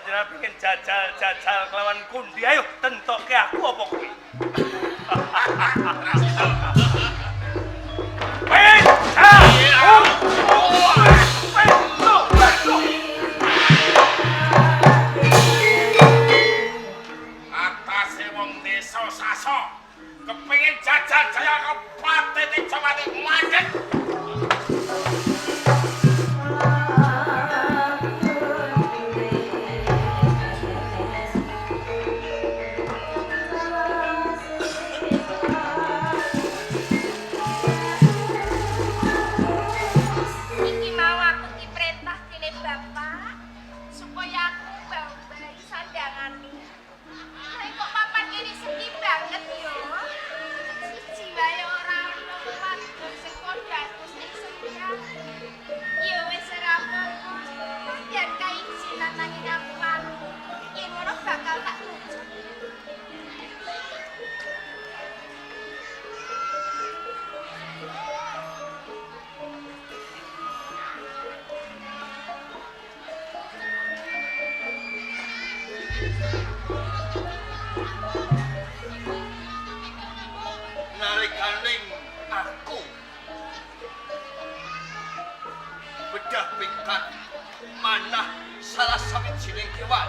Panjenengan pengen jajal-jajal kelawan kundi, ayo tentokke aku apa kuwi? Atase wong desa Saso kepengin jajal jaya kepatene Jawati mandek. Iki mau aku diperintah dening bapak supaya aku bau-bau sandangane. Lah kok papan kene sepi banget yo. Siji wae ora ono wadon sing padha aku sing sembilan. Ya wis ora apa-apa. Yen kaijinan nanging aku wani. Yen ngono bakal tak tuju. Nalikaning aku bedah pikat manah salah sawijining kewan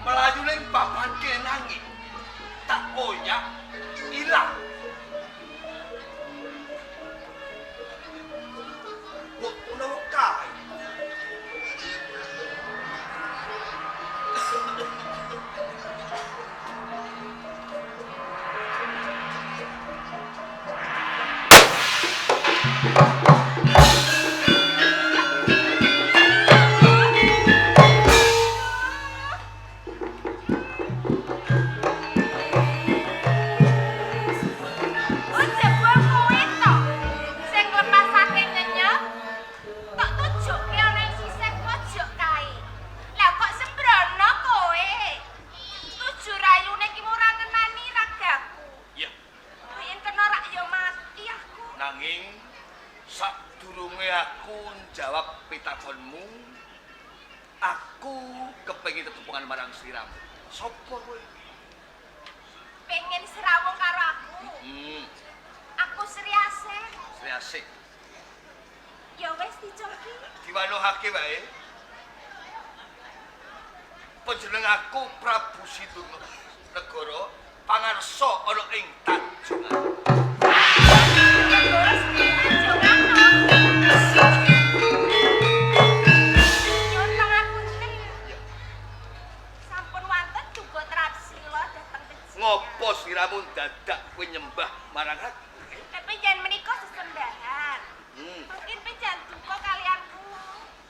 mlayu ning papan kene nanging tak oyak ilang. Mbok menawa kae Oh, jebul kowe to. Sing nglepasake nyenyep tok tujuke ana ing sisih pojok kae. Lah kok sembrono kowe? Tuju rayune ki ora ngenani ragaku. Ya, Yen kena rak ya mati aku. nanging sadurunge aku njawab pitakonmu, aku kepengin tetepungan marang sliramu. Sopo kowe? Pengen serawung karo aku. Aku Sri Asih. Sri Asih. Ya wis dicoki. Diwanuhake wae. Panjenengan aku Prabu Sidung Negara pangarsa ana ing Tanjungan. Negara Sri Tanjungan. Nyuwun pangapunten. Sampun wonten duga Trapsila dhateng Teji. Ngopo sliramu dadak kowe nyembah marang aku? Pepijan menika sesembahan. Mungkin pejan duka kalian kula.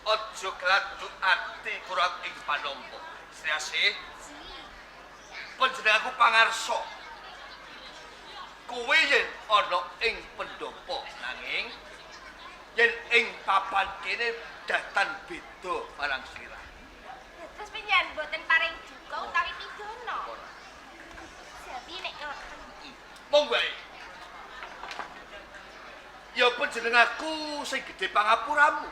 Aja gladuk ati kurang ing panompo. Sri Asih, Ji. panjenengan aku pangarsa. Kowe yen ana ing pendopo nanging yen ing papan kene datan beda marang slira. Terus pejan boten paring duka utawi pidana. Jawi nek ngoten. Mong wae. Ya panjenengan aku sing gedhe pangapuramu.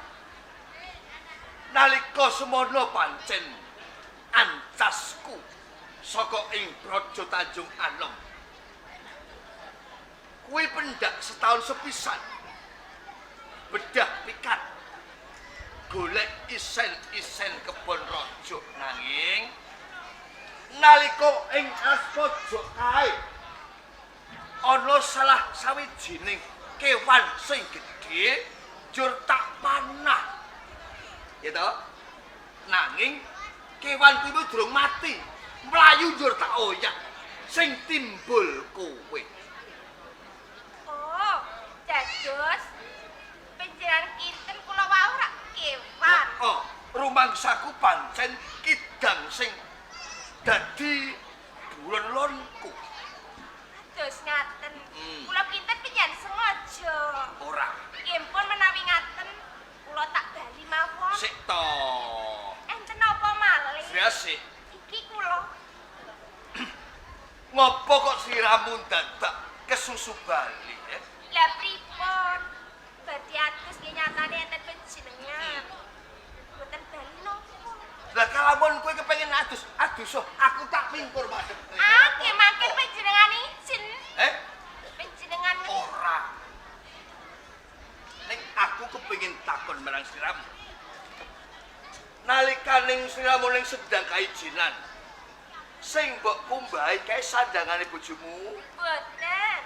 Nalika semono pancen ancasku saka ing Braja Tanjung Anom. Kuwi pendak setahun sepisan. Bedah pikat. Golek isen-isen kebon raja nanging nalika ing alas pojok kae ana salah sawijining kewan sing gedhe jur tak panah. Ya toh? Nanging kewan kuwi durung mati. Mlayu njur tak oyak sing timbul kowe. Oh, dados panjenengan kinten kula wau rak kewan. Oh, rumangsaku pancen kidang sing dadi buron-lonku. Dados ngaten. Kula kinten panjenengan sengaja. Ora. Nggih pun menawi ngaten kula tak bali mawon. Sik to. Enten napa malih? Sri Asih, Iki kula. ngopo kok sliramu dadak kesusu bali, eh? Lah pripun? Badhe atus nggih nyatane enten panjenengan. Mboten bali napa? Lah kalamun kowe kepengin adus, adus oh, aku tak mingkur madhep. Ah, nggih mangkin panjenengan izin. Eh, Panjenengan ora. Ning aku kepengin takon marang sliramu. Nalikaning sliramu ning sedang kaijinan, sing mbok kumbahi kae sandangane bojomu, boten.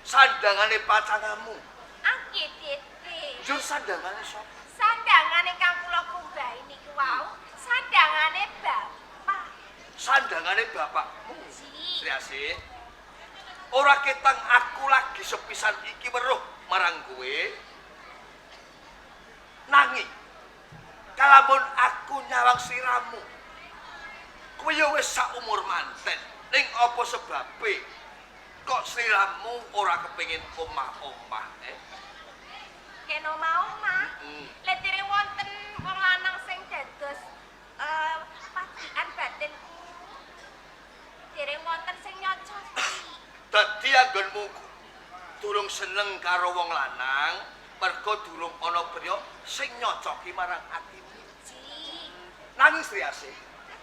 Sandangane pacanganmu. Ah, nggih, Dede. Njur sandangane sapa? Sandangan ingkang kula kumbahi niku wau, sandangane bapak. Sandangane bapakmu. Ji. Sri Asih. Ora ketang aku lagi sepisan iki weruh marang kowe. Nanging kalamun aku nyawang sliramu, kowe ya wis sak umur manten. Ning apa sebabe kok sliramu ora kepengin omah-omah, eh? Kena omah-omah. Letire wonten wong lanang sing dados patikan batinku. Dereng wonten sing nyocoki. Dadi anggonmu durung seneng karo wong lanang, mergo durung ana priya sing nyocoki marang atimu. Ji. Nanging Sri Asih,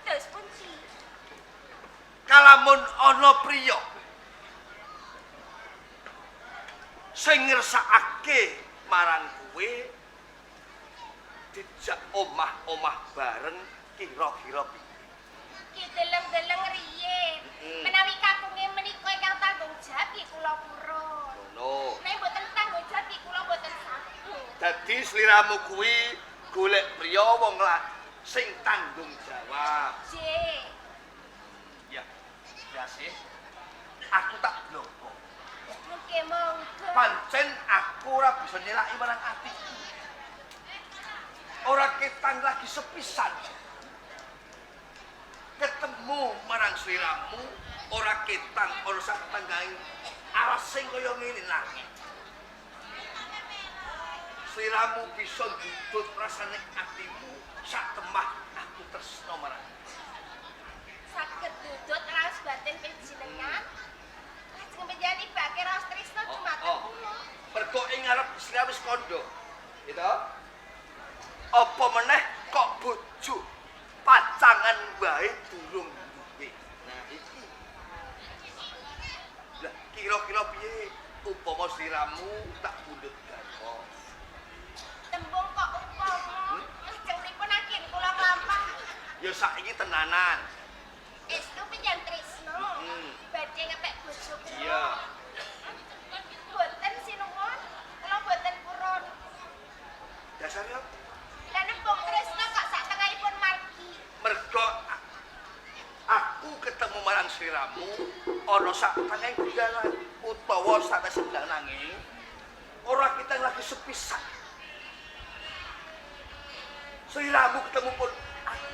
Kados pundi? Kalamun ana priya sing ngersakake marang kowe dijak omah-omah bareng kira-kira piye? Ki deleng-deleng riyin. Menawi kakunge menika ingkang tanggung jawab nggih kula purun. Ngono. Nek mboten tanggung jawab nggih kula mboten saged. Dadi sliramu kuwi golek priya wong sing tanggung jawab. Ji. Ya, Sri Asih, aku tak bloko. Mugi monggo. Pancen aku ora bisa nyelaki marang atiku. Ora ketang lagi sepisan. Ketemu marang sliramu, ora ketang ana sak tenggaing alas sing kaya ngene nanging. Sliramu bisa ndudut rasane atimu sak temah aku tresna marang. Saged dudut raos batin panjenengan. Lajeng panjenengan ibake raos tresna dumateng kula. Mergo ing ngarep sliramu wis kandha. Gitu? Apa meneh kok bojo pacangan wae durung duwe. Nah iki. Lah kira-kira piye upama sliramu tak pundhut garwa? Tembung kok upama lajengipun akhir kula nglampah. Ya saiki tenanan. Estu panjenengan tresna. Badhe ngepek bojo kula. Iya. Boten sinuwun, kula boten purun. Dasare apa? Lah nembung tresna kok sak tengahipun margi. Mergo aku ketemu marang sliramu ana sak tengahing dalan utawa sak sendang nanging ora kita lagi sepisan. Sliramu ketemu pun aku.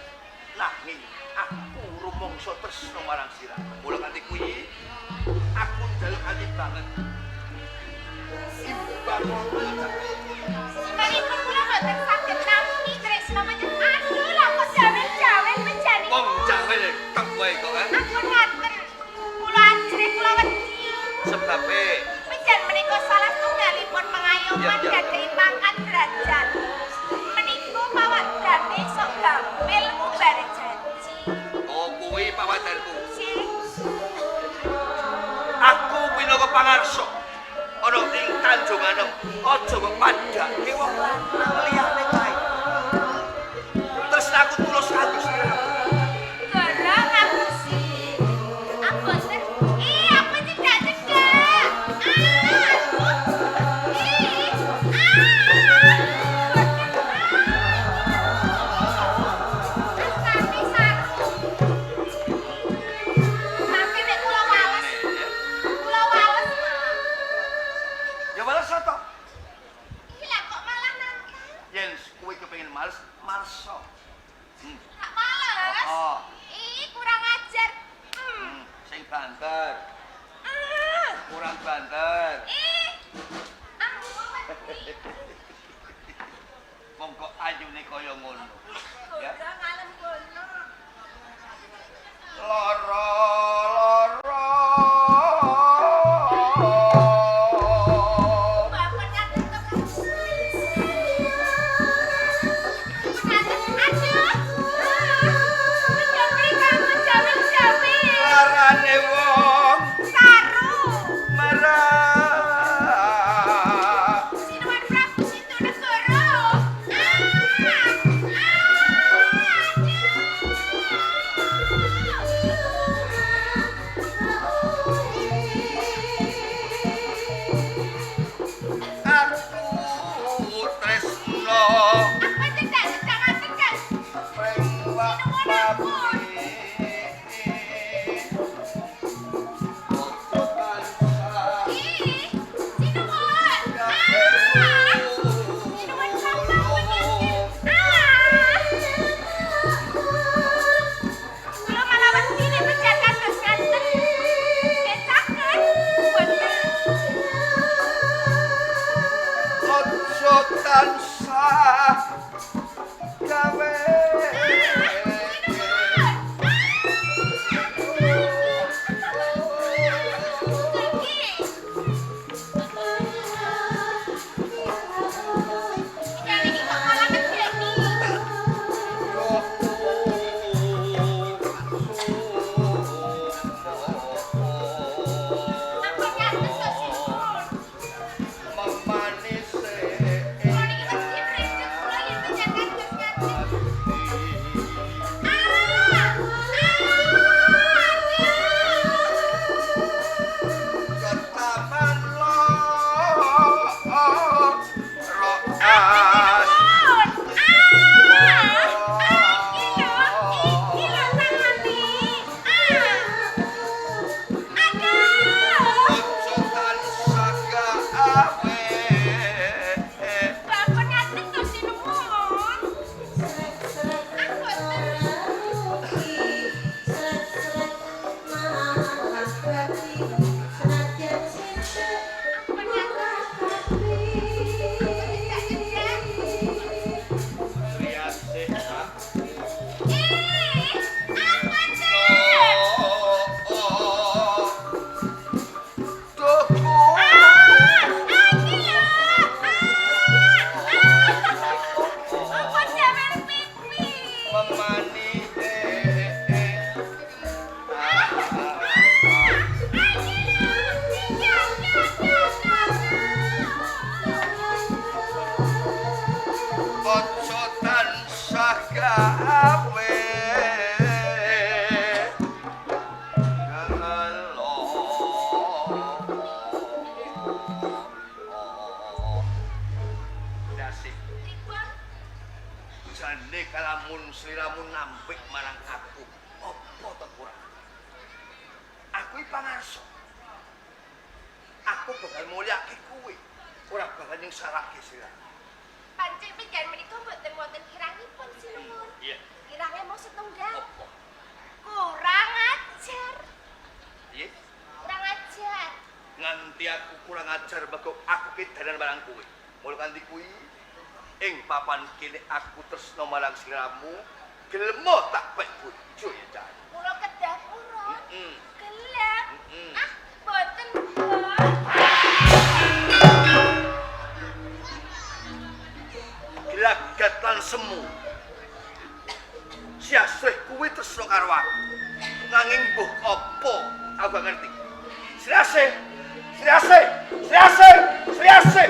Nanging aku rumangsa tresna marang sliramu. Mula kanthi kuwi aku njaluk ati banget. Imbang. Semanipun kula boten saged nampi tresna panjenengan. Aduh lah kok jawen-jawen panjenengan. Wong jawen tek wae kok eh. Ampun ngaten. Kula ajrih kula wedi. Sebabe Panjenengan menika salah tunggalipun pengayoman Ya, ya. gadhahi pangkat derajat. Menika pawadane sok gampil ngubar janji. Oh kuwi pawadanku. Sih, Aku pinaka pangarsa ana ing Tanjung Anom, aja mbok padhake wong lanang liyane kae. Tresnaku tulus kanggo sliramu. gara ngapusi. Aku bosen. Ih, aku cedak-cedak. Ah, aduh. Ih, ah. Astane saru. Mangke nek kula wales, kula wales. Ya wales to. Ih, lah kok malah nantang? Yen kowe kepengin males, males. Tak males. Oh. Ih, kurang ajar. Sing banter, Ah. kurang banter. Ih. Aku wedi. Wong kok ayune kaya ngono. Ya. Goda ngalem kono. Lara lara. Bapak ngaten to. Ngaten. Aduh. Karso. Aku bakal mulyake kowe. Ora bakal nyengsarake sliramu. Pancen pikan menika mboten wonten kirangipun sinuwun. Iya. Kirange mung setunggal. Apa? Kurang ajar. Piye? Kurang ajar. Nganti aku kurang ajar mergo aku kedanan marang kowe. Mula kanthi kuwi ing papan kene aku tresna marang sliramu, gelemo tak pek bojo ya, Cah. Kula kedah purun. Heeh. Gelem. Mm-mm. Ah, mboten, Mbok. Gelagat lan semu. Si Asrih kuwi tresna karo aku. Nanging mbuh apa aku gak ngerti. Sri Asih, Sri Asih, Sri Asih, Sri Asih.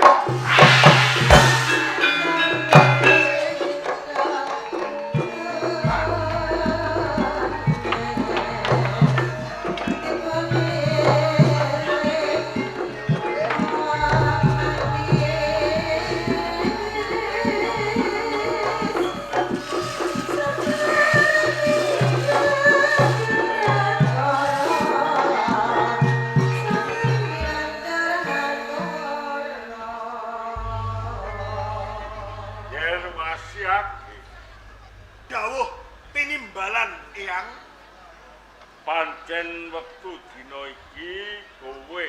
Yen wasiake Dawuh tinimbalan Eyang, pancen wektu dina iki kowe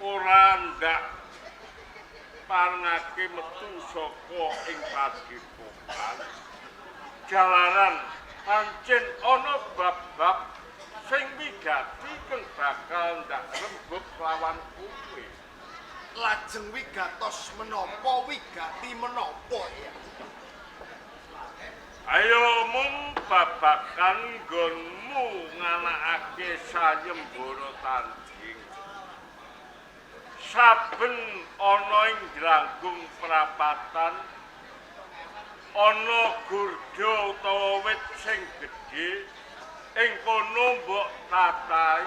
ora ndak parengake metu saka ing padepokan. Jalaran pancen ana bab-bab sing wigati kang bakal ndak rembug lawan kowe. Lajeng wigatos menapa wigati menapa Eyang? Ayo mung babakan nggonmu nganakake sayembara tanding. Saben ana ing jranggung prapatan ana gurda utawa wit sing gedhe ing kono mbok tatahi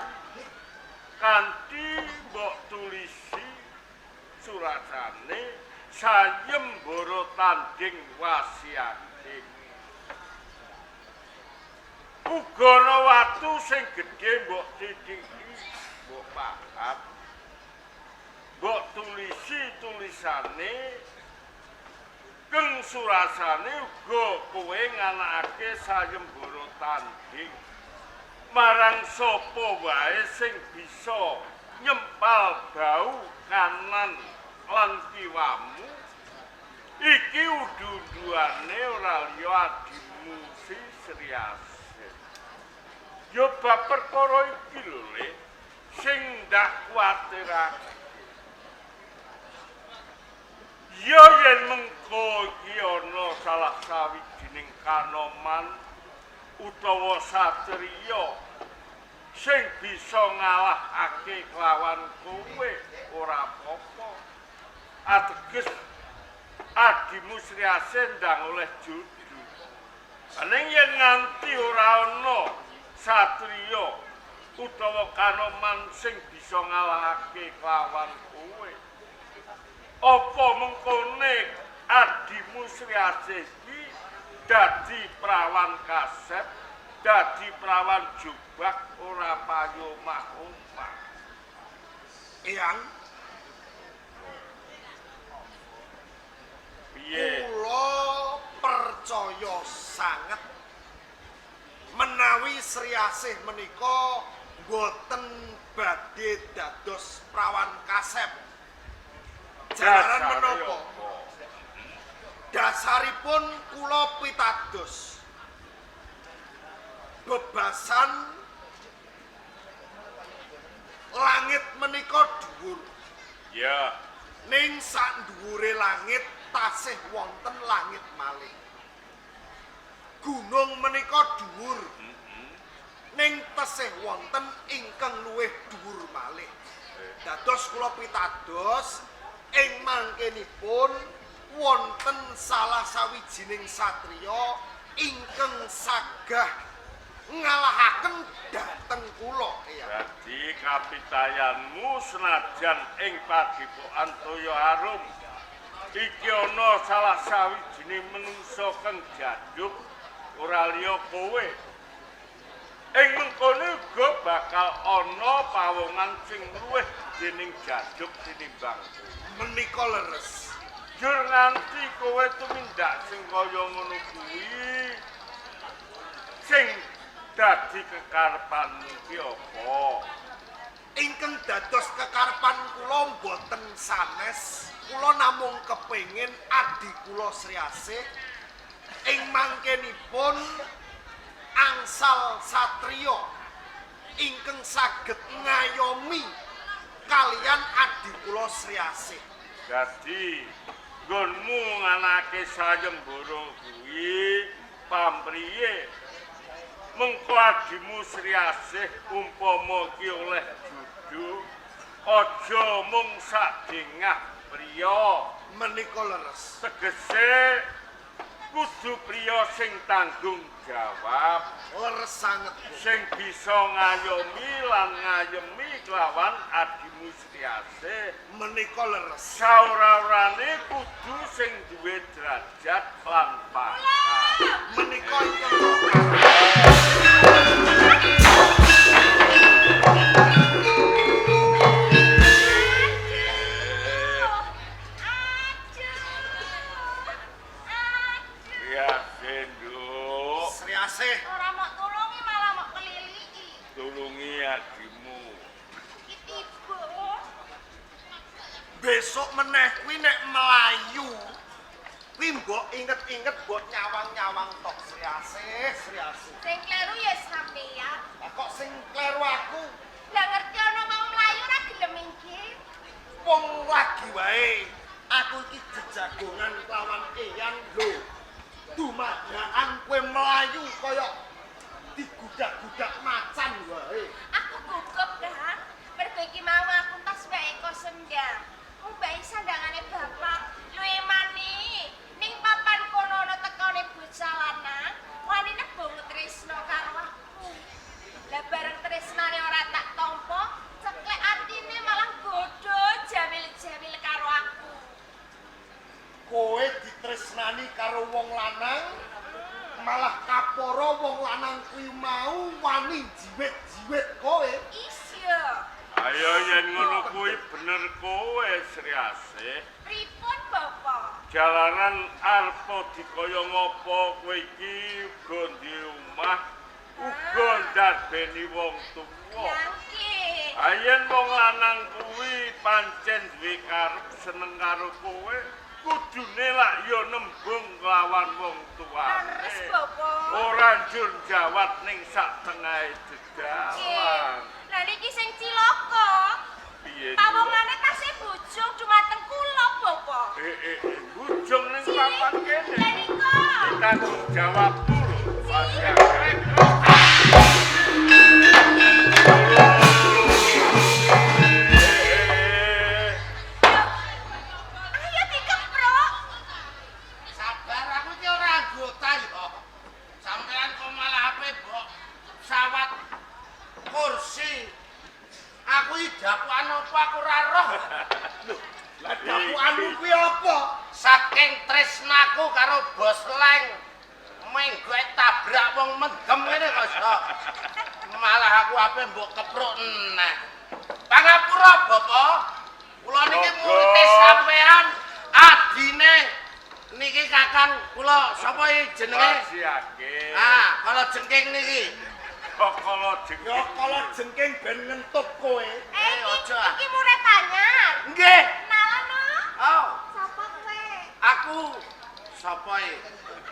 kanthi mbok tulisi surasane sayembara tanding wasiate. Uga ana watu sing gedhe mbok tithiki, mbok pahat. Mbok tulisi tulisane keng surasane uga kowe nganakake sayembara tanding marang sapa wae sing bisa nyempal bau kanan lan kiwamu. Iki udu-uduane ora liya adimu si Sri Asih. Ya bab perkara iki lho, Le, sing ndak kuwatirake. Ya yen mengko iki ana salah sawijining kanoman utawa satriya sing bisa ngalahake kelawan kowe ora apa-apa. Ateges adimu Sri Asih ndang oleh judu. Ning yen nganti ora ana satriya utawa kanoman sing bisa ngalahake kelawan kowe, apa mengkone adimu Sri Asih iki dadi prawan kasep, dadi prawan jubak ora payu omah-omah. Eyang, Piye? kula percaya sanget menawi Sri Asih menika mboten badhe dados prawan kasep. Jalaran Dasare menapa? apa? Dasaripun kula pitados bebasan langit menika dhuwur. Ya, Ning sak dhuwure langit tasih wonten langit malih. Gunung menika dhuwur. Ning tesih wonten ingkang luwih dhuwur malih. Dados kula pitados ing mangkenipun wonten salah sawijining satriya ingkang sagah ngalahaken dhateng kula, Eyang. Dadi kapitayanmu senajan ing padepokan Toya Arum iki ana salah sawijining menungsa kang jaduk ora liya kowe. Ing mengkono uga bakal ana pawongan sing luwih dening jaduk tinimbang kowe. Menika leres. Jur nganti kowe tumindak sing kaya ngono kuwi sing dadi kekarepanmu ki apa? Ingkang dados kekarepan kula mboten sanes, kula namung kepengin adi kula Sri Asih ing mangkenipun angsal satriya ingkang saged ngayomi kalian adi kula Sri Asih. Dadi nggonmu nganake sayembara kuwi pamriye mengko adimu Sri Asih umpama ki oleh judu aja mung sadengah priya. Menika leres. Tegese kudu priya sing tanggung jawab, Leres sanget. sing bisa ngayomi lan ngayemi kelawan adimu Sri Asih. Menika leres. Saora-orane kudu sing duwe derajat lan pangkat. Menika ingkang kula Aduh. Aduh. Sri Asih, Nduk, Sri Asih. Ora mok tulungi malah mok keliliki. Tulungi adimu. Iki tiba. Besok meneh kuwi nek melayu kuwi mbok inget-inget mbok nyawang-nyawang tok Sri Asih, Sri Asih. Sing kleru ya sampeyan. Lah kok sing kleru aku? Lah ngerti ana wong mlayu ora gelem minggir. Wong lagi wae. Aku iki jejagongan kelawan eyang lho. Dumadaan kowe melayu kaya digudak-gudak macan wae. Aku gugup kan. Mergo iki mau aku tas wae kok sendang. Mbahi sandangane bapak luwe mani. Ning papan kono ana tekone bocah lanang, wani nebung tresno karo aku. Lah bareng tresnane ora tak tampa, ceklek atine malah godho jawil-jawil karo aku. Kowe ditresnani karo wong lanang, malah kapara wong lanang kuwi mau wani jiwit-jiwit kowe. Isya. Ayo yen ngono kuwi bener kowe Sri Asih. Pripun bapak? Jalaran arep dikaya ngapa kowe iki uga duwe omah, uga ndarbeni wong tuwa. Nggih. Ayen wong lanang kuwi pancen duwe karep seneng karo kowe, kudune lak ya nembung kelawan wong tuane. Leres bapak. Ora njur jawat ning sak tengahe dedalan. Lah niki sing cilaka. Piye? Pawongane tasih bujung dumateng kula, Bapak. Bujung ning papan kene. Lah nika. Tanggung jawabmu lho. Cilik. Eh, Ayo dikeprok. Sabar, aku iki ora anggota ya. Sampean kok malah ape mbok sawat kursi. Aku iki dapukan apa aku ora roh. Lah dapukanmu kuwi apa? Saking tresnaku karo Bos Leng. Menggo tabrak wong mendem ngene kok iso. Malah aku ape mbok kepruk neh. Pangapura, Bapak. Kula niki Monggo. murid sampean, adine niki kakang kula sapa iki jenenge? Wasiake. Ah, kala jengking niki. Kok kala jengking. Ya kala jengking ben ngentup kowe. Eh, Eh, iki, aja. iki murid anyar. Nggih. Kenalan no. Oh, Sapa kowe? aku sapa iki?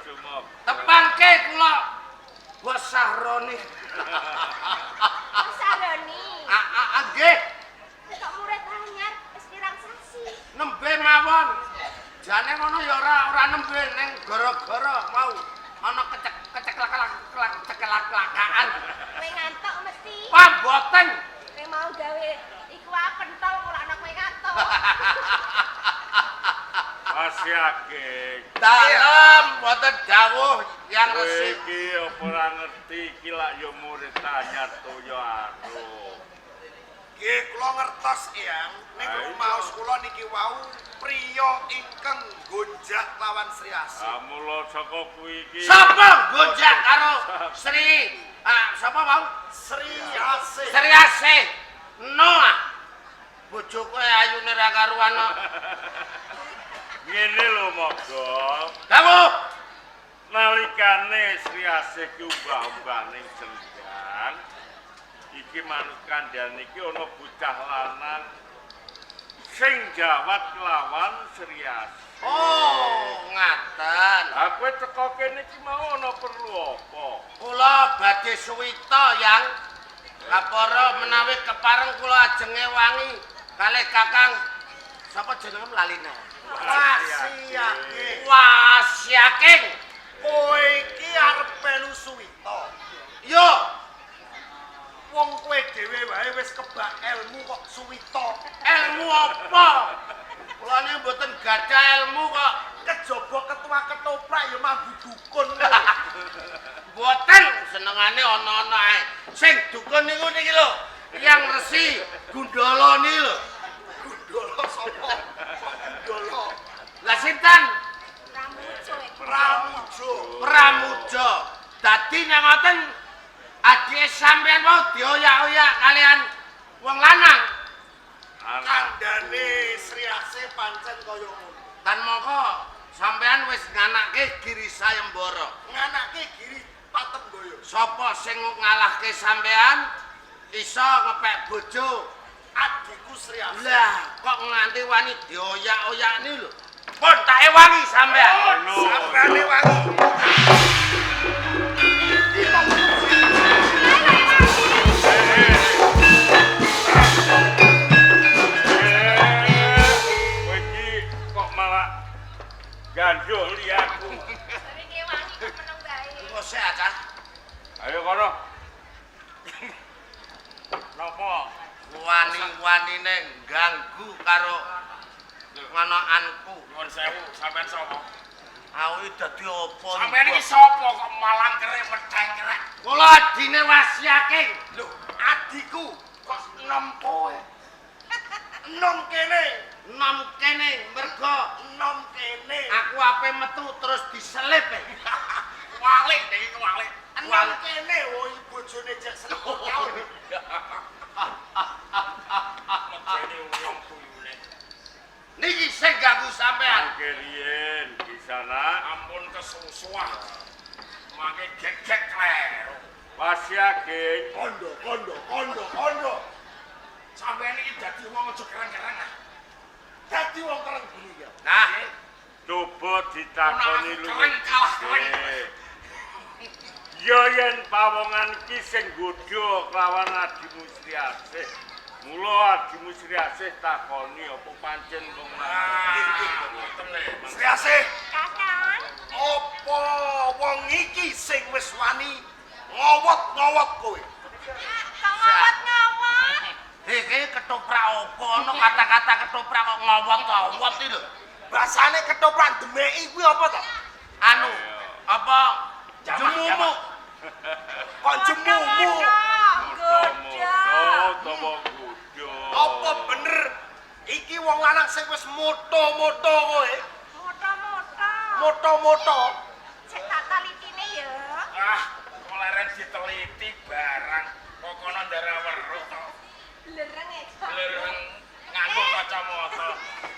Cuma Tepangke kula Bos Sahroni. Mas Aroni. Ah, ah, ah, nggih. Kok murid anyar wis pirang sasi? Nembe mawon. Jane ngono ya ora ora nembe ning gara-gara mau ana kecek keceklak-klak ceklak-klakaan. Kowe ngantuk mesti. Wah, mboten. Kowe mau gawe iku wae pentol kok ana kowe ngantuk. Wasiake. Dalem wonten dawuh yang Kowe resik. iki apa ora ngerti iki lak ya murid anyar toya arum. Nggih, kula ngertos Eyang, ning Ayo. rumaos kula niki wau priya ingkang gonjak lawan Sri Asih. Ah mula saka kuwi iki. Sapa gonjak karo Sri Ah, sapa mau? Sri Asih. Sri Asih. No ah. Bojoku ayune ra karuan kok. Ngene lho Mogol. Dawuh. Nalikane Sri Asih ki umbah-umbah ning sendang, iki manut kandhane iki ana bocah lanang sing jawat kelawan Sri Asih. Oh, ngaten. Lah kowe teko kene iki mau ana perlu apa? Kula badhe suwita yang kapara menawi kepareng kula ajeng ngewangi kalih Kakang sapa jenenge laline? Wasiake. Wasyaking. Kowe iki arep melu suwita. Yo, Wong kowe dhewe wae wis kebak ilmu kok suwita. ilmu apa? Kula niki mboten gadah ilmu kok. Kejaba ketua ketoprak ya mambu dukun. Mboten senengane ana-ana ae. Sing dukun niku niki lho, Yang Resi Gundala niki lho. Gundala sapa? Kok Gundala? Lah sinten? Pramujo. Pramujo. Pramuja. Dadi nek ngoten adike sampean mau dioyak-oyak kalian wong lanang. Kandhane Sri Asih pancen kaya ngono. Tan mongko sampean wis nganake Giri Sayembara. Nganake Giri Patenggoyo. Sapa sing ngalahke sampean iso ngepek bojo. Adikku Sri Asih. Lah, kok nganti wani dioyak-oyak niku lho. Pun tak ewangi sampean. Ngono. Sampeane wangi. Kowe iki kok malah gandul aku. Jare ngewangi kok meneng wae. Engko sik ah. Ayo kono. Napa? Wani-wanine ganggu karo ngonoanku. Nuwun sewu, sampean sapa? Aku iki dadi apa? Sampean iki sapa kok malang kerek medhang kerek? Kula adine Wasyaking. Lho, adikku Kok enom kowe? enom kene, Nom kene mergo enom kene. aku ape metu terus diselip. Walik iki walik. Enom kene wong bojone jek seneng taun. Medeni wong guyune. Niki sing ganggu sampean. Mangke riyen Kisana Ampun kesusuah. Mangke gegek kleru. Wasyaking Kondo, kondo, kondo, kondo. Sampean iki dadi wong aja kereng-kereng ah. Dadi wong kereng gini ya. Nah, coba ditakoni Ono aku luwih. kereng kalah kereng. Ya yen pawongan iki sing nggodha kelawan adimu Sri Asih. Mula adimu Sri Asih takoni apa pancen wong Ah, lanang. ngoten le. Sri Asih, Kakang, apa wong iki sing wis wani ngowot-ngowot kowe? kok ngawat-ngawat? iki ketoprak apa ana kata-kata ketoprak kok ngowot-ngowot iki lho. Basane ketoprak demeki kuwi apa to? Anu, apa jemumu? Kok jemumu? Godha. Utawa nggodha. Apa bener iki wong lanang sing wis moto-moto kowe? Moto-moto. Moto-moto. Cek tak talitine ya. Ah, kok leren diteliti barang. Kok kono ndara weruh to. Lereng e. Lereng nganggo kacamata.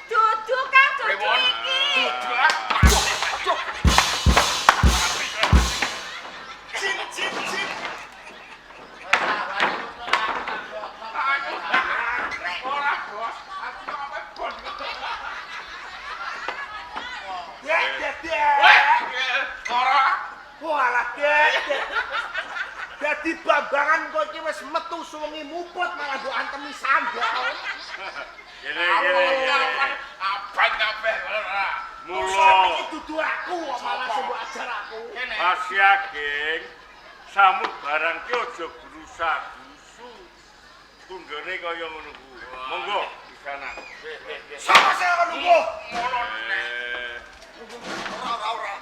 Dudu Kang, dudu Pripun? iki. Dudu ah. Cip cip cip. Ora, Bos. Aku kok apa bon. Dek dek dek. Weh, ora. Walah dek. dek. Dadi bambangan kowe iki wis metu suwengi muput malah mbok antemi sandal. Gini gini gini. Abang kabeh ora. Mula Iki dudu aku kok malah sing mbok ajar aku. Kene. Wasyaking samu barang ki aja grusa-grusu. Tunggone kaya ngono kuwi. Monggo Kisana. Sapa sing akan nunggu? Ngono nek. Eh, Ora ora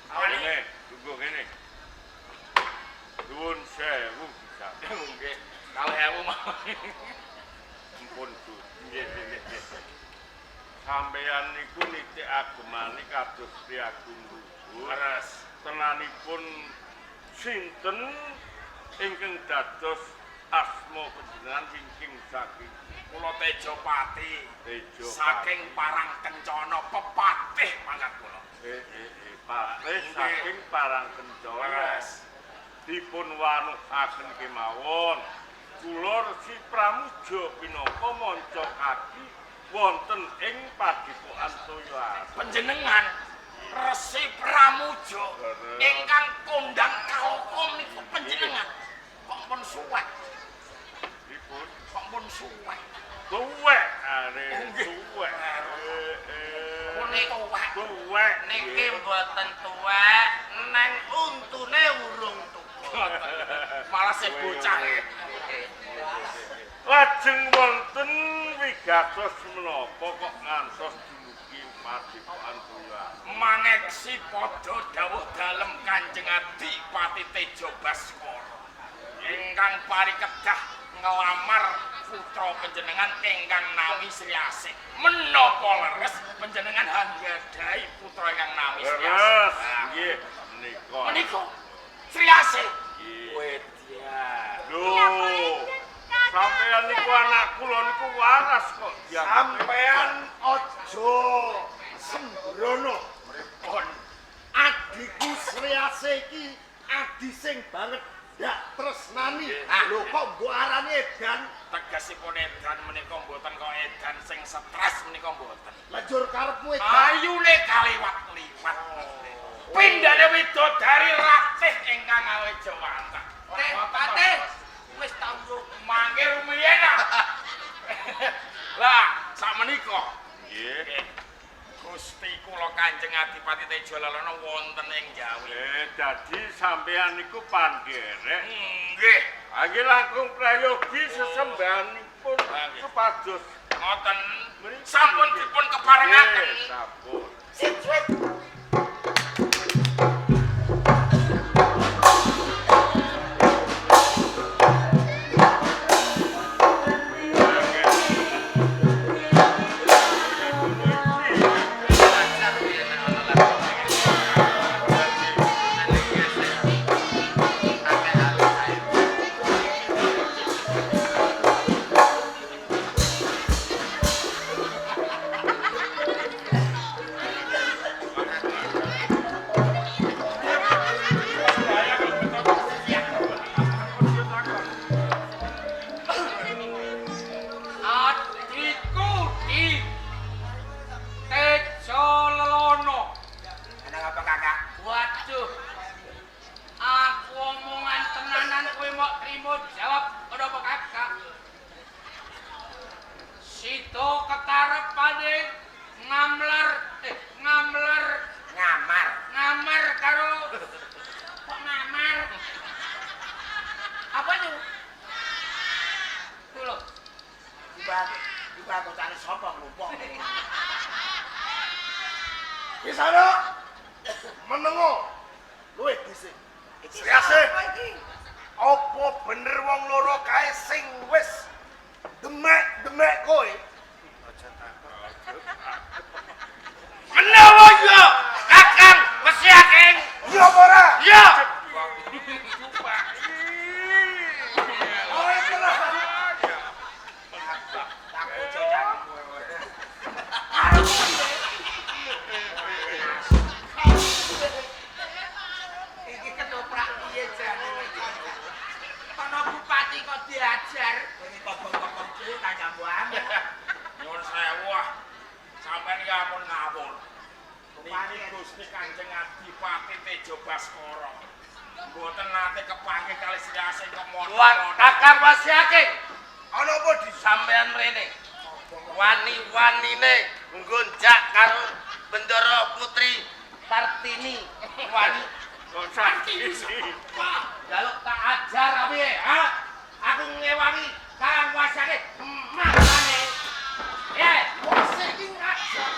ora. kene, tunggu kene. Nuwun sewu Kisana. Nggih. Kalih ewu mawon. Ampun, Bu. Nggih, nggih, nggih. Sampeyan niku nitik agemane kados Pri Agung Luhur. Leres. Tenanipun sinten Ingkang dados asma panjenengan wingking saking Kula Tejopati Tejo saking Parang Kencana pepatih pangkat kula. Patih saking Parang Kencana. Leres. Dipun wanuhaken kemawon. Kula Resi Pramuja pinangka manca kaki wonten ing Padepokan Toyo. Panjenengan Resi Pramuja ingkang kondang kaloka menika panjenengan. Kok pun suwek, Dipun kok pun suwek. tuwek are Nggih. tuwek. Pun tuwek. Tuwek Niki mboten tuwek, neng untune urung tuwa. Malah se bocah. Lajeng wonten wigatos menapa kok ngantos dumugi Padepokan Toyo. Mangeksi padha dawuh dalem Kanjeng Adipati Tejo Baskara. Ingkang parikedah nglamar putra panjenengan ingkang nami Sri Asih. Menapa leres panjenengan hanggadhahi putra ingkang nami Sri Asih? Leres nggih menika. Menika Sri Asih. Nggih. Wedya. Lho. Sampeyan niku anak kula niku waras kok. Sampean aja sembrono. Pun Adhiku Sri Asih iki adi sing banget ndak tresnani. Lho kok mbok arani edan? Tegesipun edan menika mboten kok edan sing stres menika mboten. Lah jur karepmu edan. Ayune kaliwat-liwat. Pindhane widodari ratih ingkang awejawantah. Teh, Patih, wis tau mangke rumiyin ah. Lah, sakmenika Nggih. Gusti kula Kanjeng Adipati Tejo Lalono wonten ing Jawi. Dadi sampeyan niku pandherek. Nggih, Nggih langkung prayogi sesembahanipun supados ngoten sampun dipun keparengaken. Nggih, sampun. Adhiku di Tejo Lelono. Ana apa kakak? Waduh. Aku omongan tenanan kowe mok trimo jawab ora apa kakak. Sito kekarepane ngamler ngamler Ngamar. ngamar karo kok ngamar. Apa itu? Itu lho. Iku aku cari sapa lupa. Kisana menengo luwih dhisik. Sri Asih. Apa bener wong loro kae sing wis demek-demek kowe? Menawa yo, Kakang mesti akeng. Iya apa ora? Yo. Ora tenan. Tak bojo cangkemmu. Iki ketoprak piye jane iki? Ana bupati kok diajar. Iki kobong-kobong dhewe tak nyambuane. Nyuwun sewu. ah. Sampeyan iki ampun ngawur. Niki Gusti Kanjeng Adipati Tejo Baskara. Mboten nate kepanggih kali Sri Asih kok Wah, mono. Kakang Wasiaking, Ana apa di sampean mrene. Wani-wanine nggonjak karo Bendara Putri Kartini. Wani Kok sakit? jaluk tak ajar apa piye, ha? Aku ngewangi Kakang Wasiaking makane. Eh, Wong iki ngajar.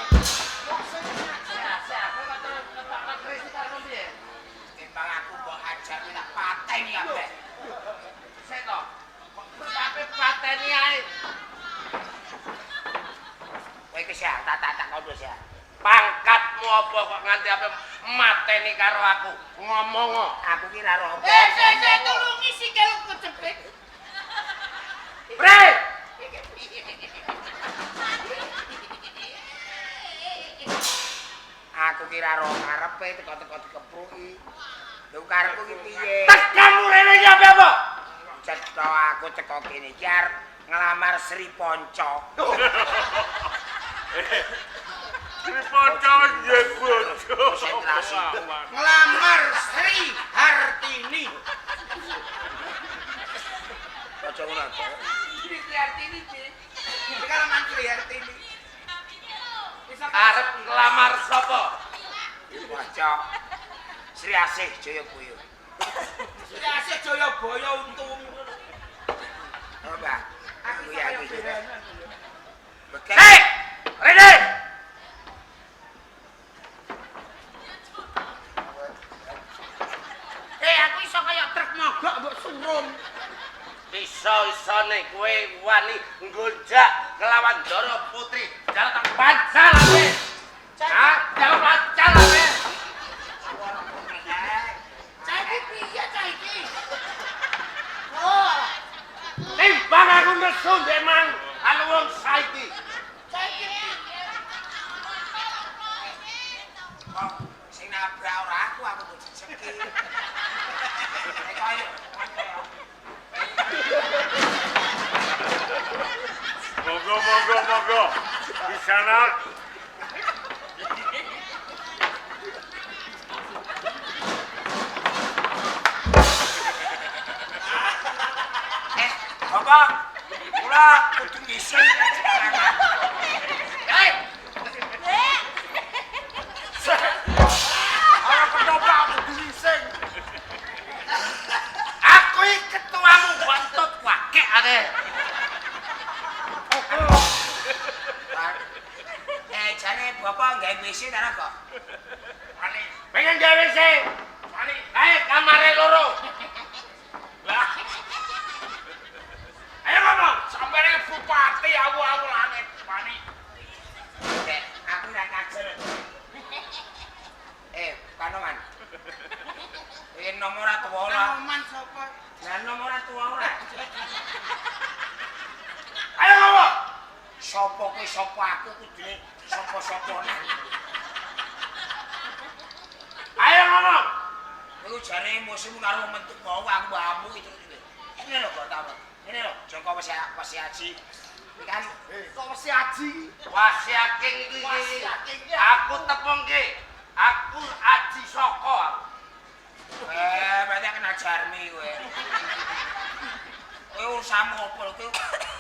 Wong sing ngajar. aku kok terus ketokno keris iki karo piye? Timbang aku mbok ajar kuwi tak pateni kabeh. Sik to. Kok tapi pateni ae. Kowe iki sih tak tak kondo sih. Pangkatmu apa kok nganti ape mateni karo aku? Ngomong. Aku ki ora apa. Eh, sik sik tulungi sikilku. karepe teko-teko dikepruki. Lho karepku ki piye? Tekanmu rene iki apa apa? Cetha aku teko kene iki arep nglamar Sri Ponco. Sri Ponco wis duwe bojo. Konsentrasi. Nglamar Sri Hartini. Aja ngono to. Sri Hartini, Ci. Iki kalaman Sri Hartini. Arep nglamar sapa? Ponco. Sri Asih Jayabaya. Sri Asih Jayabaya untumu. Oh, Mbah. Aku ya aku. Beken. Hei, rene. Eh, aku iso kaya truk mogok mbok surum. Iso-isone kowe wani nggonjak kelawan Ndara Putri. Jaluk tak pancal ape. Hah? Jaluk pancal ape. Cah iki piye cah iki? Oh. Timbang aku nesu ndek mang anu wong saiki. Cah iki piye? Kok sing nabrak ora aku, aku mbok jejeki. Nek kaya Monggo monggo monggo. Di sana Bapak, kula kudu ngising. Hei, Ora ketoprak kudu ngising. aku iki ketuamu bontot wakek ane. Eh, jane bapak gawe WC ta kok? Wani, Pengen gawe WC. wani. Ayo kamare loro. Lah. Ayo ngomong. Sampeyan bupati awu-awu langit, wani. Nek aku ora kajel. Eh, Kanoman. Eh, nomor ora tuwa ora. Kanoman sapa? Lah nomor ora tuwa ora. Ayo ngomong. Sapa kowe sapa aku kudune sapa-sapane. Ayo ngomong. Iku jare emosimu karo wong mentuk wau aku mbok itu. Ngene lho kok ta. Ngene lho, Joko wis wis aji. Iki kan Kok wis aji? Wasiaking iki. Wasiaking iki. Aku tepungke. Aku aji saka aku. Eh, berarti kena jarmi kowe. Kowe urusanmu apa lho?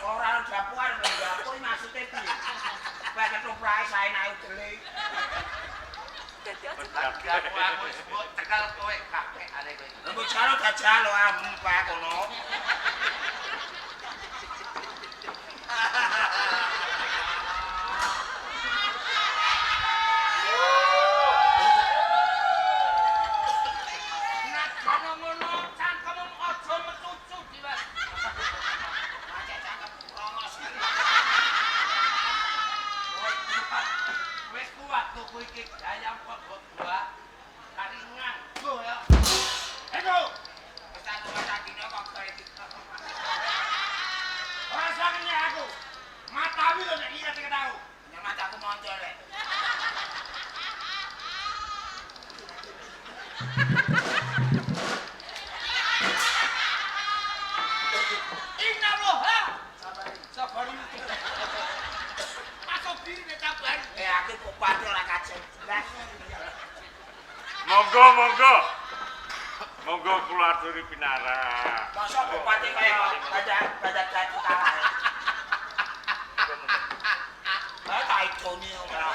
Kowe ora ono dapuan lho, dapur maksude piye? Kowe ketoprake saenake udele. Dadi aja Aku aku wis mbok cekel kowe kakek ane kowe. Lha mbok jaluk gak jaluk am Pak kono. Najan ngono cangkemmu aja mecucu diwas. Macet cangkem rongos. Wis kuat tuku iki gayam kok mbok buah. Kari nganggo ya. Eko, Wis tak tuwa dina kok gawe ora sange aku. Matawi lho nek iki kate tau. Nyang mataku monco rek. Inna Allah. Sabar. Masuk diri nek sabar. Eh aku bupati ora kajeng jelas. Monggo monggo. Monggo kula aturi pinarak. Masa bupati kaya badak dadi kalah. Lah tak idoni ora.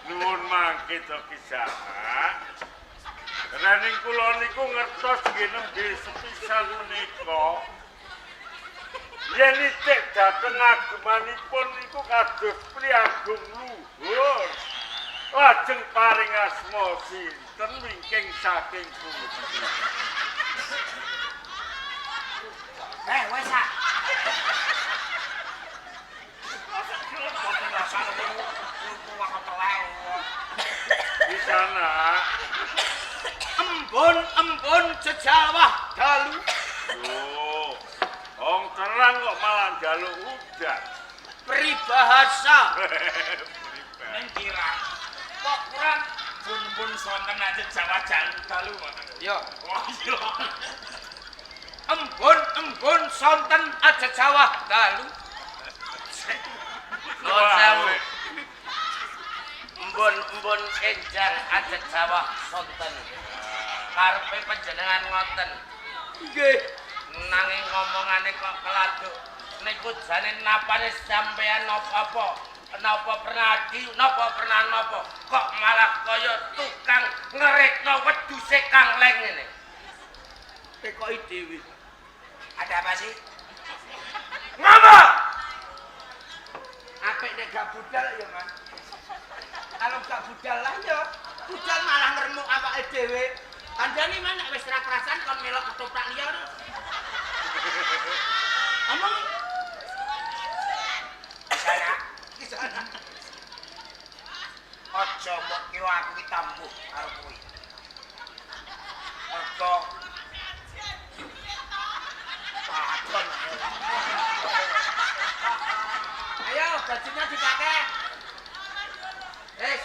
Nuwun mangke to Kisanak. Rening kula niku ngertos nggih nembe sepisan menika. Yen itik dhateng agemanipun niku kados priagung luhur. Lajeng paring asma sinten wingking saking pundi. Eh wis ah. Kisanak. Embun-embun jejawah dalu. Lho, wong terang kok malah njaluk udan. Peribahasa. Pribahasa. Ning kirang. Kok kurang bun-bun sonten aja Jawa dalu ngoten. Yo. Oh iya. Embun-embun sonten aja Jawa dalu. Nuwun sewu. Embun-embun enjang aja Jawa sonten. Karepe panjenengan ngoten. Nggih. Nanging ngomongane kok keladuk. Niku jane napane sampean napa-apa? Napa pernah di, napa pernah napa? Kok malah kaya tukang ngerekno wedhuse Kang Leng ngene. Tekoki dhewe. Ada apa sih? Ngomong! Apik nek gak budal ya, Mas. Kalau gak budal lah ya, budal malah ngremuk awake dhewe. Kandhane man nek wis ra kerasan kon melok ketoprak liya. Omong Sana. di sana. Aja mbok kira aku ki tambuh karo kowe. Mergo padon ae. Ayo, bajunya dipakai. Wes.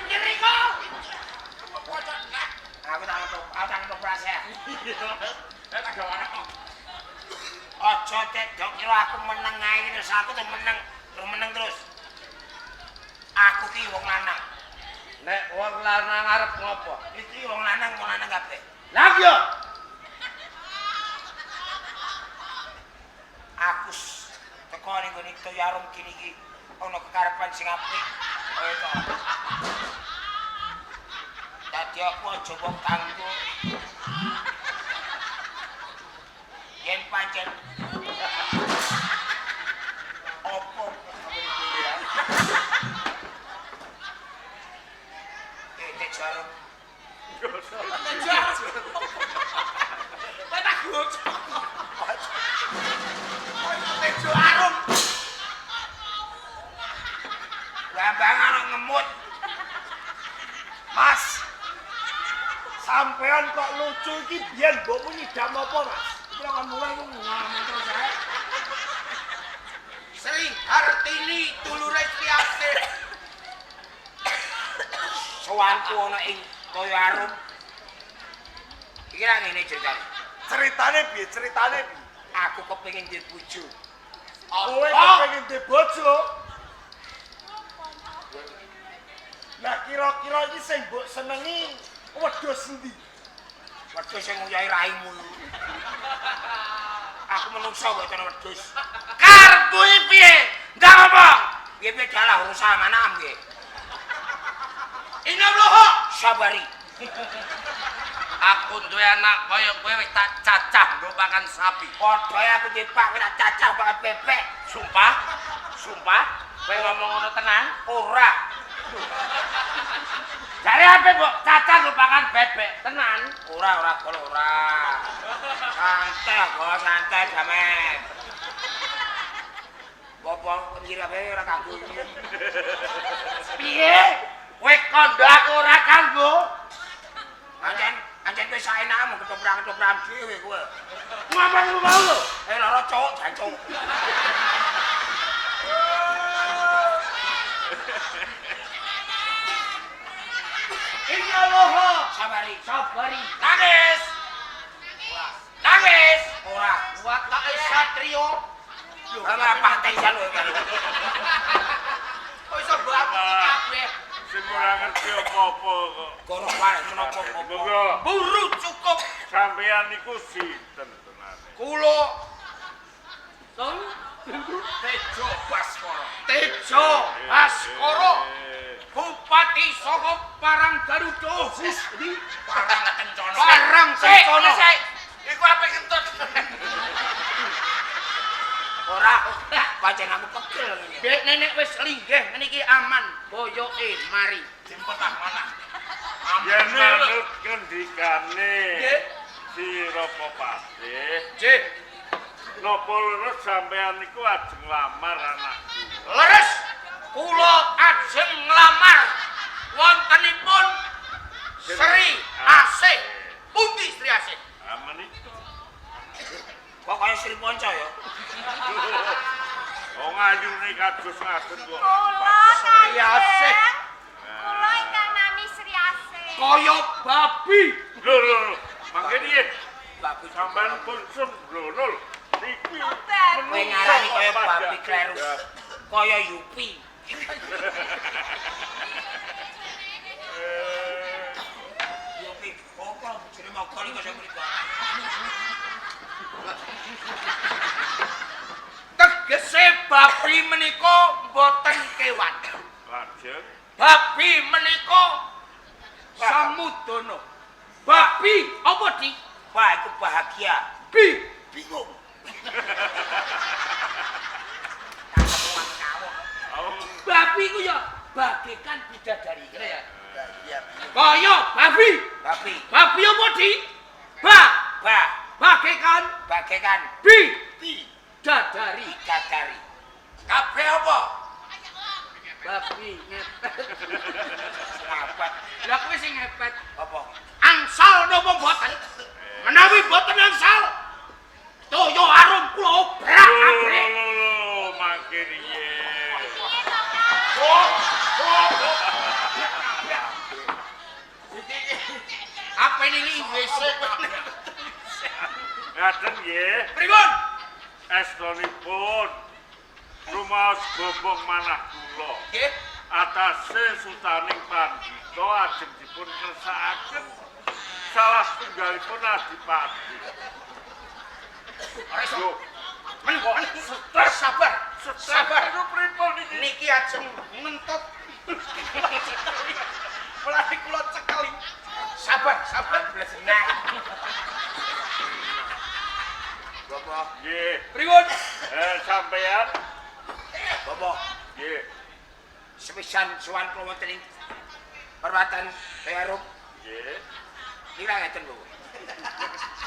Nyeri kok. Aku tak ngetok, aku tak ngetok prasea. Eh tak gawane. Aja tedok kira aku meneng ae terus aku tuh meneng, terus meneng terus. Aku ki wong lanang. Nek wong lanang arep ngopo? Iki wong lanang kabeh. Lah yo. Aku teko ning gone Toyarum kene iki ana kekarepan sing apik. Kaya to. Dadi aku aja mbok ganggu. Yen pancen opo Tejo Arum. Tejo Arum. Kowe tak gocok. Tejo Arum. Lambang ana ngemut. Mas. Sampean kok lucu iki biyen mbokmu nyidam apa, Mas? Iki lho kon mulai ku ngomong terus ae. Sri Hartini dulure Sri Asih. Sowanku ana ing Toyo Arum. Iki ra ngene ceritane. Ceritane piye? Ceritane piye? Aku kepengin duwe bojo. Kowe kepengin duwe bojo? Lah kira-kira iki sing mbok senengi wedhus endi? Wedhus sing nguyahi raimu. Aku menungso kok ana wedhus. Karepmu iki piye? Ndak ngomong. Piye-piye dalah urusan anakmu piye? Inna loho. Sabari. Aku duwe anak kaya kowe wis tak cacah nggo pakan sapi. Padha ae aku dipak kowe tak cacah pakan bebek. Sumpah? Sumpah? Kowe ngomong ngono tenan? Ora. Jare ape mbok cacah nggo pakan bebek tenan? Ora ora kok ora. Santai kok santai jamet. Bapak penjira ae ora kanggo iki. Piye? Kowe kandha aku ora kanggo? Ancen ancen wis saenakmu ketoprak-ketoprak dhewe kowe. Ngomong lu mau lho. Eh lara cowok jancuk. Inna loho. Sabari. Sabari. Nangis. Nangis. Ora. Watake satrio. Ora pantai jan kowe. Kok iso mbok aku kabeh. Sing ora ngerti apa-apa kok. Goro wae menapa apa. Monggo Buru cukup. sampeyan niku sinten tenane? Kula Song Tejo Baskara. Tejo Baskara Bupati saka Parang Garuda. Parang Kencana. Parang Kencana. Iku ape kentut. Ora. Pancen aku pegel ngene. Dek nenek wis linggih ngene iki aman, boyoke mari. Jemput ah mana? Yen manut ngendikane Nggih. Sira Patih, Nggih. napa leres sampeyan niku ajeng lamar anakku? Leres kula ajeng nglamar wontenipun Sri Asih. Pundi Sri Asih? Ah menika. Kok kaya Sri Ponco ya? Wong ayune kados ngaten kok. Kula Sri Asih. Kanjeng. Kula ingkang nami Sri Asih. Kaya babi. Lho lho, lho. Mangke piye? Babi Sampeyan pun sembrono lho. Niki Oh, babi. Kowe ngarani kaya babi klerus. Kaya Yupi. Yupi, kok bojone mogol iki kok iso mriko. Tegese babi menika mboten kewan. Lajeng Babi menika samudana. Babi apa di? Wah, iku bahagia. Bi. Bingung. Babi ku ya bagaikan bidadari kira ya. Bahagia bingung. Kaya babi. Babi, Babi apa di? Ba. ba, Bagaikan bagaikan bi bi dadari. bidadari. Kabeh apa? Babi ngepet. Ngapet Lah kowe sing ngepet. apa? Angsal napa mboten? Menawi mboten angsal, toya arum kula obrak lho abrik. lho lho, mangke piye? Piye to, Kang? Apa ini WC? Ngaten nggih. Pripun? Estonipun rumaos bobong manah kula. Nggih. Atase sutaning pandhita ajeng dipun kersakaken salah setunggalipun adipati. Ora iso. Lho, Men stres sabar. Sabar. niku pripun niki? Niki ajeng ngentut. Mulane kula cekeli. Sabar, sabar. Blesenak. Bapak, Nggih. Pripun? Sampeyan bapak, nggih. sepisan sowan kula wonten ing perwatan Toya Arum. Nggih. Kira ngeten Bapak.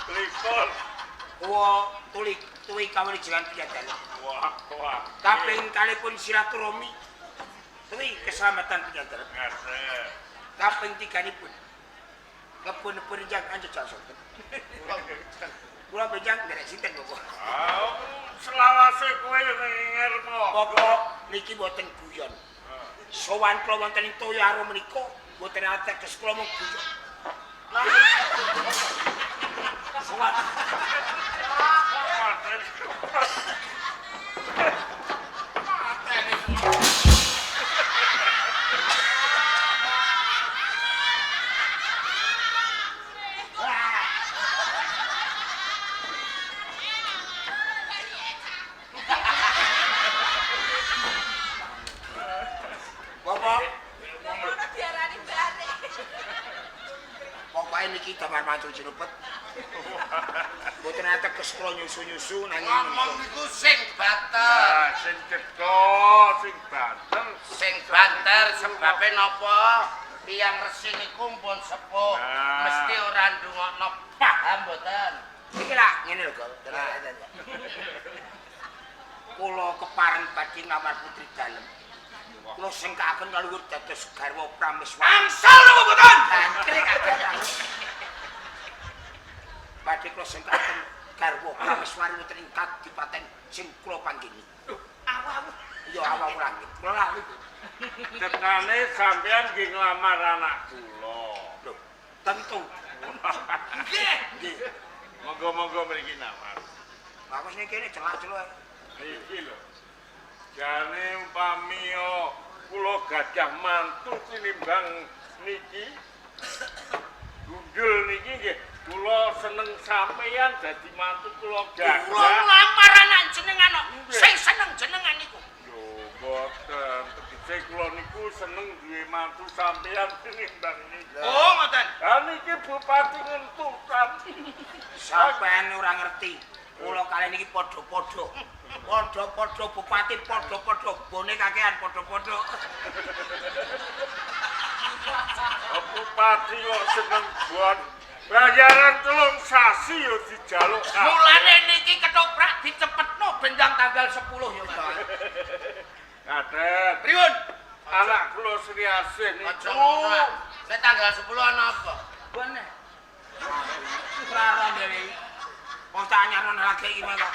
Pripun? Kula tuli tuwi kawelijengan piyadalem. Wah, wah. Kaping kalihipun silaturahmi tuwi keselamatan piyadalem. Ngaten. Kaping tiganipun kebun benjang anjek sonten. Kula benjang nderek sinten Bapak? Ah, selawase kowe ngermo. Bapak niki mboten guyon. Sowan kula wonten ing Toya Arum menika mboten ateges kula mung guyon. Sowan Bapak, Ngono diarani bare. pokoke niki damar mancung jinupet. Mboten ateges kula nyusu-nyusu nanging Ngomong niku sing banter. Ah, sing cetha, sing banter. Sing banter sebabe napa? Tiyang resi niku pun sepuh, Nah. mesti ora ndungokno paham mboten. Iki lah ngene lho, Gol. Kula kepareng badhe nglamar putri dalem. Kula sengkaken kaluhur dados garwa prameswari. Angsal napa mboten? Jangkrik akeh. Badhe kula sengkaken garwa prameswari wonten ing kadipaten sing kula panggeni. Awu-awu. Ya awu langit. Kula lali. Cetane sampeyan nggih nglamar anak kula. Lho, tentu. Nggih. Nggih. Monggo-monggo mriki nawar. Aku sing kene celak-celuk. Iki lho. Jane umpami yo kula gadah mantu tinimbang niki. Gundul niki nggih kula seneng sampeyan dadi mantu kula Kula gadah. nglamar anak jenengan kok. Sing seneng jenengan niku. Lho mboten, tegese kula niku seneng duwe mantu sampeyan tinimbang niki. Oh, ngoten. Lah niki bupati ngentutan. Sampeyan ora ngerti. Kula kalian iki padha-padha. Padha-padha bupati, padha-padha bone kakean padha-padha. Oh, bupati kok seneng bon. Bayaran 3 sasi yo dijaluk kabeh. Mulane niki ketoprak dicepetno bendang tanggal 10 ya, Mas. Ngaten. Pripun? Anak kula Sri Asih Aja niku ngono. Nek tanggal 10 ana apa? Bone. Ora dhewe. Wong tak anyarno lagi iki mah kok.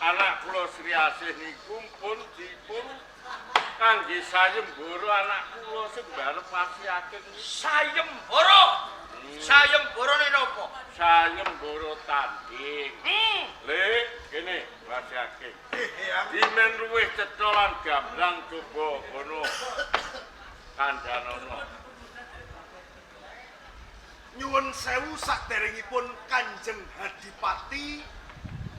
Anak kula Sri Asih niku pun dipun kangge sayembara anak kula sing barep wasiaken. Sayembara. Sayembarane napa? Sayembara tanding. Le, kene wasiake. Dimen luwih cetha lan gamblang coba kono. Kandhanono. Nyuwun sewu saderengipun Kanjeng Hadipati.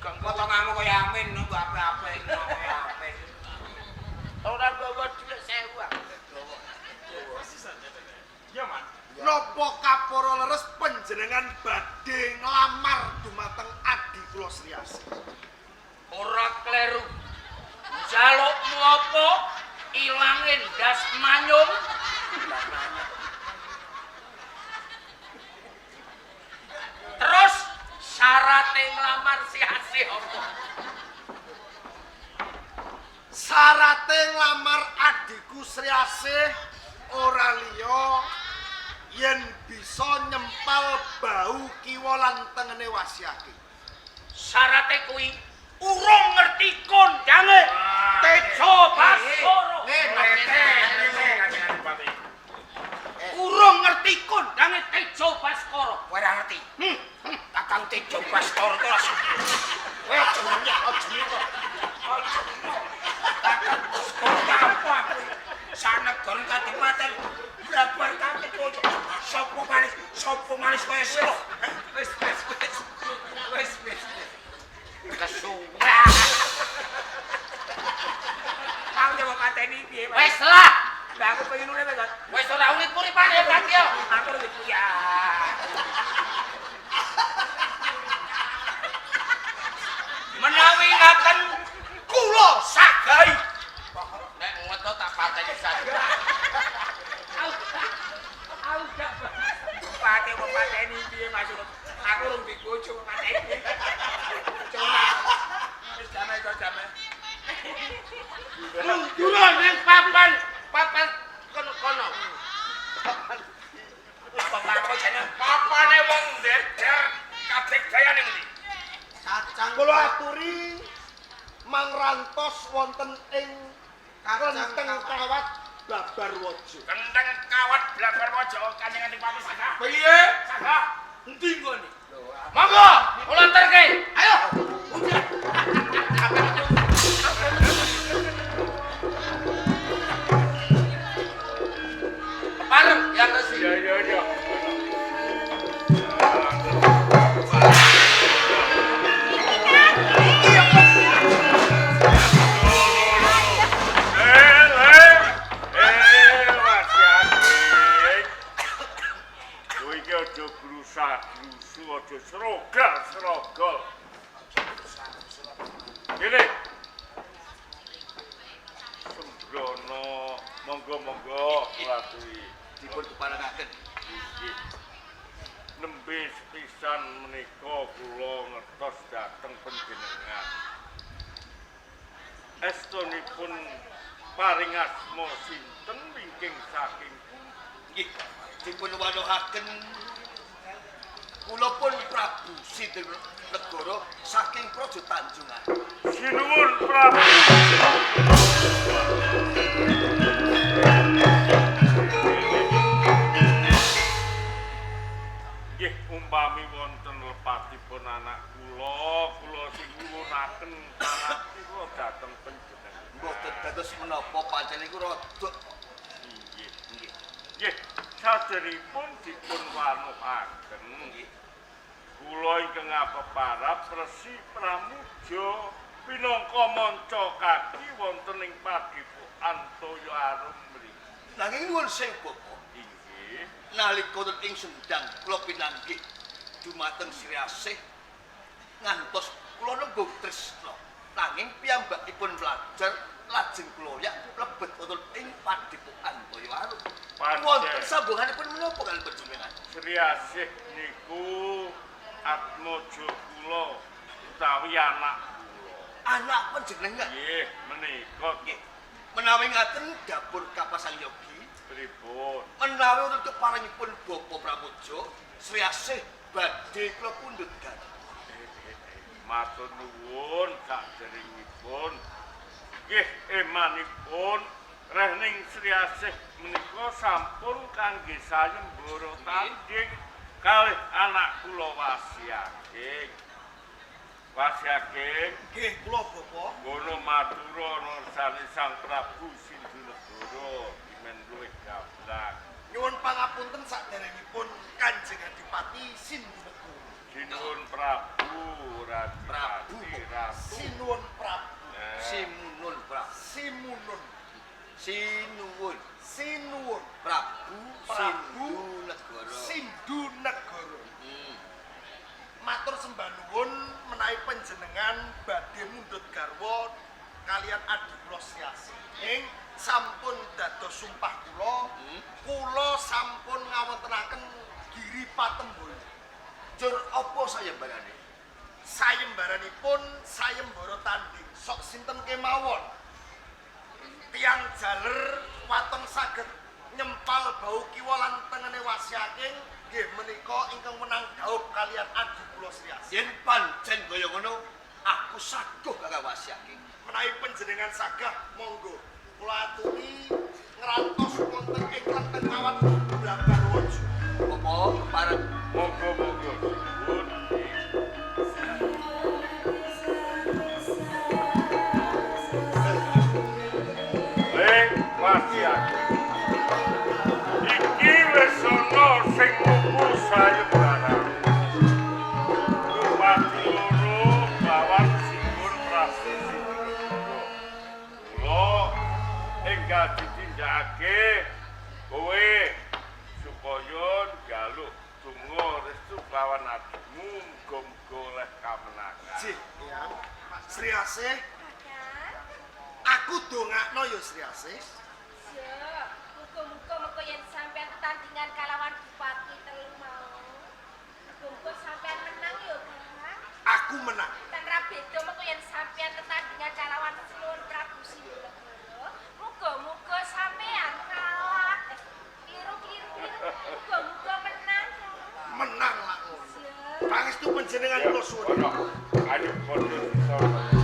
Potonganmu kaya amin, nunggu apik-apik, kaya amin. Ora gawa dhuwit 1000 aku. Iya, Man. Napa kapara leres panjenengan badhe nglamar dumateng adi kula Sri Asih? Ora kleru. Njalukmu apa? Ilange ndas manyung. Terus syarate nglamar si Asih apa? Syarate nglamar adhiku Sri Asih ora liya yen bisa nyempal bau kiwa lan tengene wasiake. Syarate kuwi urung ngerti kondange Tejo Baskara. Urung ngerti kondange Tejo Baskara. Kowe ora ngerti. Kakang Tejo Baskara ku ora. Kowe aja nyak aja kok. Kakang Baskara apa aku? Sanegara kadipaten blabar kabeh kok. Sapa manis kaya sira. Wis wis wis. Wis wis. Kesuwen. Aku coba pateni piye, Mas? Wis lah. Lah aku pengen urip kok. Wis ora urip-uripan ya Pak yo. Aku urip ya. Menawi ngaten kula sagahi. Nek ngono tak pateni saja. Aku gak Pate kok pateni piye Mas? Aku urung dibojo kok pateni. Coba. Wis damai kok damai. Mundur ning papan, papan kono-kono. Bapak jeneng Papane wong ndeger kabeh dayane ngendi? Kacang Kula aturi mangrantos wonten ing Klenteng Kawat Blabarwaja. Klenteng Kawat Blabarwaja Kanjeng Adipati sagah. Piye? Sagah. Endi nggone? Monggo, kula terke. Ayo. Pareng yang resi. Ya ya ya. Aja srogal-srogol. Kene. Sembrono, monggo-monggo kula aturi. Dipun keparengaken. Inggih. Nembe sepisan menika kula ngertos dhateng panjenengan. Estunipun paring asma sinten wingking saking pundi? Nggih, dipun wanuhaken kula pun Prabu Sidanegara saking Praja Tanjungan. Sinuwun Prabu. Nggih, umpami wonten lepatipun anak kula, kula sing nyuwunaken pangapi kula dhateng panjenengan. Mboten dados menapa pancen niku rada Nggih, nggih. Nggih, saderipun dipun wanuhaken nggih. Kula ingkang apeparap Resi Pramuja pinangka manca kaki wonten ing padepokan Toya Arum mriki. Nanging nyuwun sewu Bapak. Inggih. Nalika wonten ing sendang kula pinanggih dumateng Sri Asih ngantos kula nembung tresna. Nanging piyambakipun belajar lajeng kula yak mlebet wonten ing padepokan Toya Arum. Wonten sambunganipun menapa kaliyan panjenengan? Sri Asih niku atmaja kula utawi anak kula. Anak panjenengan? Nggih, menika nggih. Menawi ngaten dapur kapasang yogi pripun? Menawi wonten keparengipun Bapak Pramuja, Sri Asih Badhe kula pundhut garwa. Matur nuwun saderengipun. Nggih emanipun Rehning Sri Asih menika sampun kangge sayembara tandhing kalih anak kula Wasiaking. Wasiaking Nggih, kula Bapak. ngono matura narsane Sang Prabu Sindhunegara dimen luwih gamblang. Nyuwun pangapunten saderengipun Kanjeng Adipati Sindhunegara. Sinuwun Prabu Prabu. Radipati Ratu. Sinuwun Prabu. Nah, Simunun Prabu. Simunun. Sinuwun Sinuwun Prabu Prabu Sindhunegara. Sindhunegara. Matur sembah nuwun menawi panjenengan badhe mundhut garwa kaliyan adi kula Sri Asih. Ing sampun dados sumpah kula, kula sampun ngawontenaken Giri Patemboyo. Jur apa sayembarane? Sayembaranipun sayembara tanding sok sinten kemawon. Tiang jaler waton saged nyempal bau kiwa lan tengene Wasiaking nggih menika ingkang menang dhaup kaliyan adi kula Sri Asih. Yen pancen kaya ngono, aku saguh karo Wasiaking. Menawi panjenengan sagah monggo kula aturi ngrantos wonten ing klenteng awan Blabarwaja. Apa kepareng Monggo-monggo sinuwun. Ing Wasiaking. Iki wis ana sing muku sayembara. Bupati loro lawan Sinuwun Prabu Sindhunegara. Kula enggal ditindakake kowe supaya njaluk donga restu lawan adimu muga-muga oleh kamenangan. Jih, ya. Sri Asih, Kakang. aku dongakno ya Sri Asih. Yo, muga-muga mengko yen sampean tetandingan kalawan bupati telu mau. Muga-muga sampean menang yo, Kakang. Aku menang. Tan ra beda mengko yen sampean tetandingan kalawan Sinuwun Prabu Sindhunegara. Muga-muga sampean kalah. Kliru kliru kliru. Muga-muga menang, Kakang. Menang lah ngono. Yo. Pangestu panjenengan kula suwun. Ono, ayo padha disana.